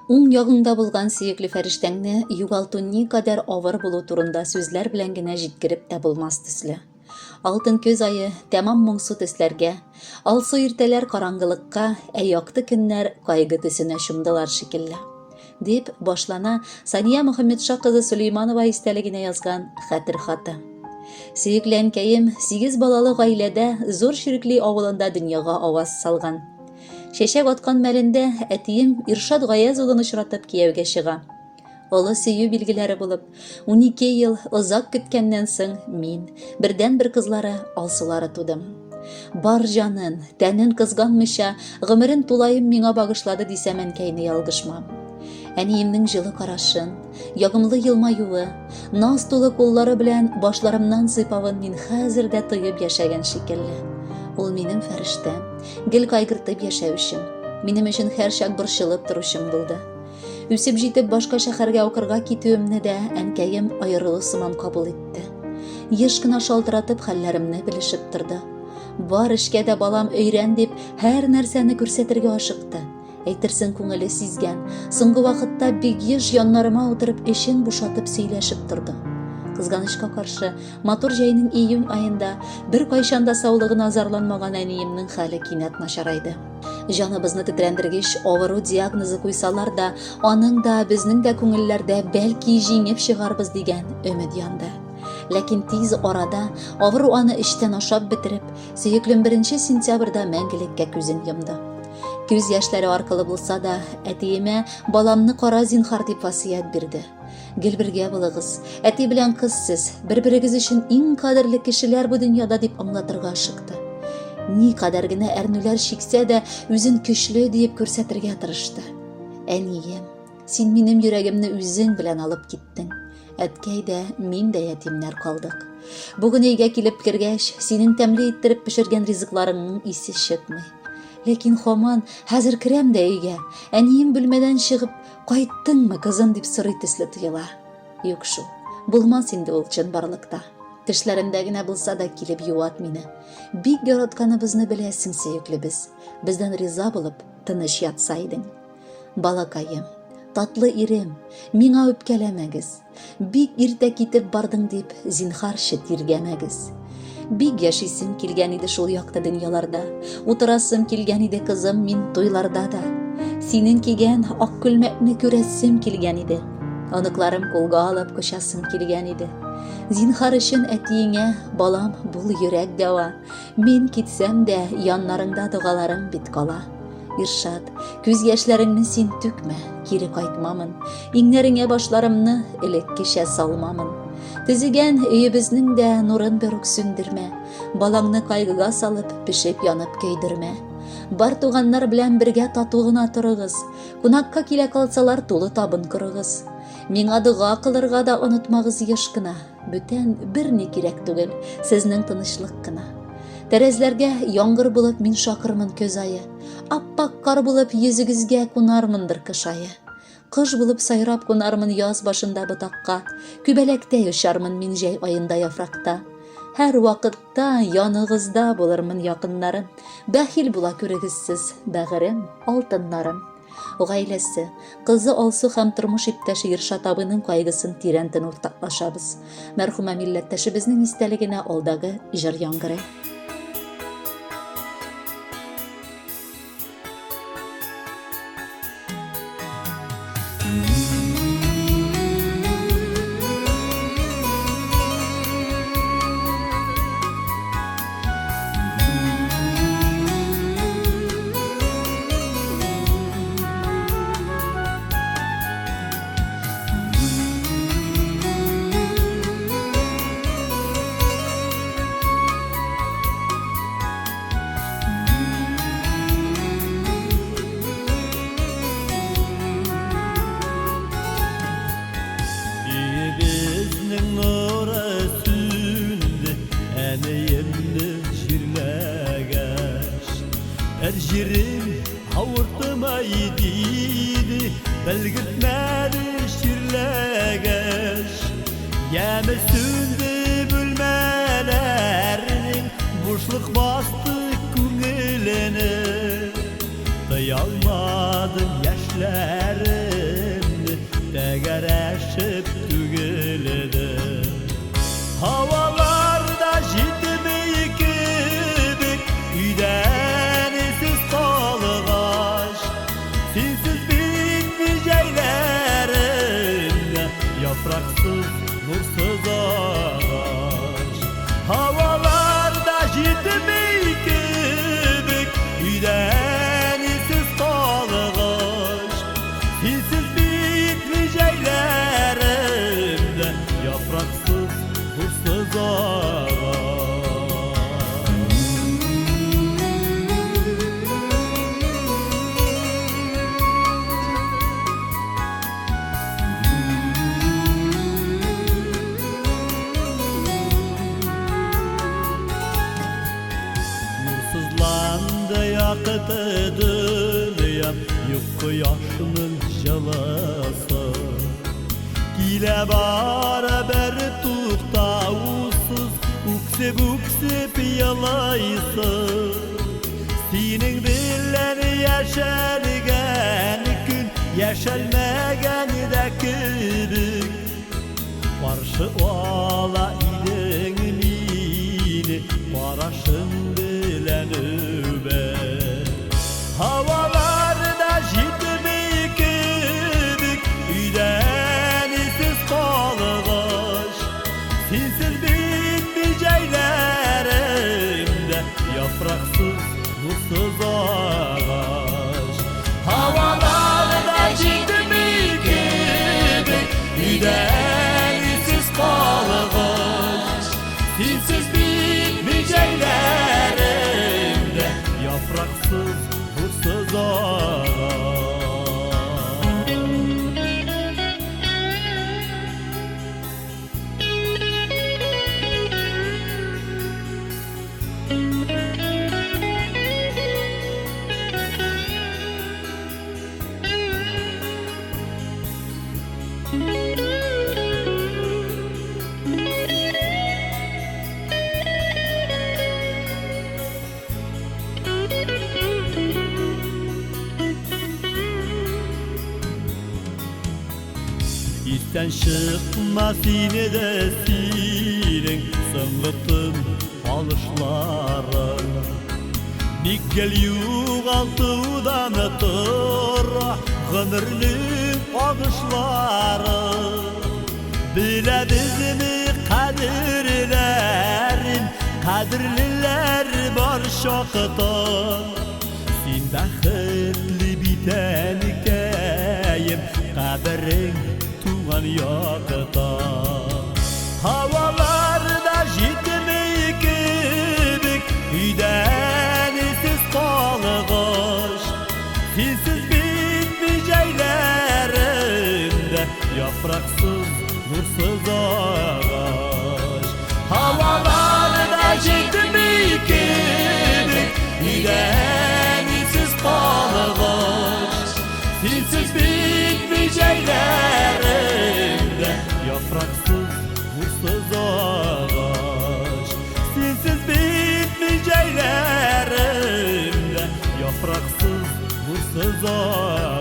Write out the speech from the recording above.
Уң ягыңда булган сөекле фәрештәңне югалту никадәр авыр булу турында сүзләр белән генә җиткереп тә булмас төсле. Алтын көз ае тәмам моңсу төсләргә, алсу иртәләр караңгылыкка, ә якты көннәр кайгы төсенә чумдылар шикелле. Дип башлана Сания Мөхәммәтша кызы Сөләйманова истәлегенә язган хәтер хаты. Сөекле әнкәем сигез балалы гаиләдә Зур Чирекли авылында дөньяга аваз салган. Чәчәк аткан мәлендә әтием Иршат Гаяз улын очратып кияүгә чыга. Олы сөю билгеләре булып, 12 ел озак көткәннән соң мин, бердәнбер кызлары Алсулары тудым. Бар җанын, тәнен кызганмыйча, гомерен тулаем миңа багышлады дисәм әнкәйне ялгышмам. Әниемнең җылы карашын, ягымлы елмаюы, наз тулы куллары белән башларымнан сыйпавын мин хәзер дә тоеп яшәгән шикелле. Ул минем фәрештәм, гел кайгыртып яшәүчем, минем өчен һәрчак борчылып торучым булды. Үсеп җитеп башка шәһәргә укырга китүемне дә әнкәем аерылу сыман кабул итте. Еш кына шалтыратып хәлләремне белешеп торды. Бар эшкә дә балам өйрән дип, һәр нәрсәне күрсәтергә ашыкты. Әйтерсең күңеле сизгән. Соңгы вакытта бик еш яннарыма утырып эчен бушатып сөйләшеп торды. Кызганычка каршы, матур җәйнең июнь аенда беркайчан да саулыгына зарланмаган әниемнең хәле кинәт начарайды. Җаныбызны тетрәндергеч авыру диагнозы куйсалар да, аның да, безнең дә күңелләрдә бәлки җиңеп чыгарбыз дигән өмет янды. Ләкин тиз арада авыру аны эчтән ашап бетереп, сөеклем 1 сентябрьдә мәңгелеккә күзен йомды. Күз яшьләре аркылы булса да, әтиемә баламны кара зинхар дип васыять бирде. Гел бергә булыгыз. Әти белән кыз сез, бер-берегез өчен иң кадерле кешеләр бу дөньяда дип аңлатырга ашыкты. Ни кадәр генә әрнүләр чиксә дә, үзен көчле диеп күрсәтергә тырышты. Әнием, син минем йөрәгемне үзең белән алып киттең. Әткәй дә, мин дә ятимнәр калдык. Бүген өйгә килеп кергәч, синең тәмле иттереп пешергән ризыкларыңның исе чыкмый. Ләкин хаман, хәзер керәм дә өйгә, әнием бүлмәдән чыгып, Кайттыңмы, кызым, дип сорый төсле тоела. Юк шул, булмас инде ул чынбарлыкта. Төшләремдә генә булса да килеп юат мине. Бик яратканыбызны беләсең, сөеклебез. Бездән риза булып, тыныч ятса идең. Балакаем, татлы ирем, миңа үпкәләмәгез. Бик иртә китеп бардың дип, зинһарчы тиргәмәгез. Бик яшисем килгән иде шул якты дөньяларда. Утырасым килгән иде, кызым, мин туйларда да. Синең кигән ак күлмәкне күрәсем килгән иде. Оныкларым кулга алып кочасым килгән иде. Зинһар өчен әтиеңә, балам, бул йөрәк дәва. Мин китсәм дә, яннарыңда догаларым бит кала. Иршат, күз яшьләреңне син түкмә, кире кайтмамын. Иңнәреңә башларымны элеккечә салмамын. Төзегән өебезнең дә нурын бер үк сүндермә. Балаңны кайгыга салып, пешеп янып көйдермә. Бар туганнар белән бергә тату гына торыгыз. Кунакка килә калсалар, тулы табын корыгыз. Миңа дога кылырга да онытмагыз еш кына. Бүтән берни кирәк түгел, сезнең тынычлык кына. Тәрәзләргә яңгыр булып мин шакырмын көз ае. Аппак кар булып йөзегезгә кунармындыр кыш ае. Кош булып сайрап кунармын яз башында ботакка. Күбәләктәй очармын мин җәй аенда яфракта. Һәр вакытта яныгызда булырмын якыннарым. Бәхил була күрегез сез, бәгырем, алтыннарым. Гаиләсе, кызы Алсу һәм тормыш иптәше Иршат абыйның кайгысын тирәнтен уртаклашабыз. Мәрхүмә милләттәшебезнең истәлегенә алдагы җыр яңгырый. Өебезнең нуры сүнде, әниемне җирләгәч. Бер җирем авыртымай диде, белгертмәде чирләгәч. Яме сүнде бүлмәләрнең, бушлык басты күңелене. Тыя алмадым яшь. Яшьләрем тәгәрәшеп түгелде. Һаваларда җитми кебек, өйдән сез калгач, синсез битми җәйләрем, яфраксыз, нурсыз агач. Һаваларда җитми кебек, өйдән сез калгач, синсез битми җәйләрем, яфраксыз, нурсыз агач. Нурсызланды якты дөньям, юк кояшның җылысы. Килә бара бер туктаусыз, үксеп-үксеп елыйсың. Синең белән яшәлгән көн яшәлмәгән дә кебек. Каршы ала идең мине, карашың белән үбеп. Һаваларда җитми кебек, өйдән сез калгач, синсез битми җәйләрем дә, яфраксыз, нурсыз агач. Һаваларда җитми кебек, өйдән сез калгач, синсез битми җәйләрем дә, яфраксыз, нурсыз агач. Истән чыкма сине дә синең соңгы тын алышларың. Ник гел югалтудан тора гомернең агышлары. Беләбезме кадерләрен, кадерлеләр бар чакта. Син бәхетле бит, әнкәем, каберең туган якта. Һаваларда җитми кебек, өйдән сез калгач, синсез битми җәйләрем дә, яфраксыз, нурсыз агач. Һаваларда җитми кебек, өйдән сез калгач, синсез битми җәйләрем дә, яфраксыз, нурсыз агач. Синсез битми җәйләрем дә, яфраксыз, нурсыз агач.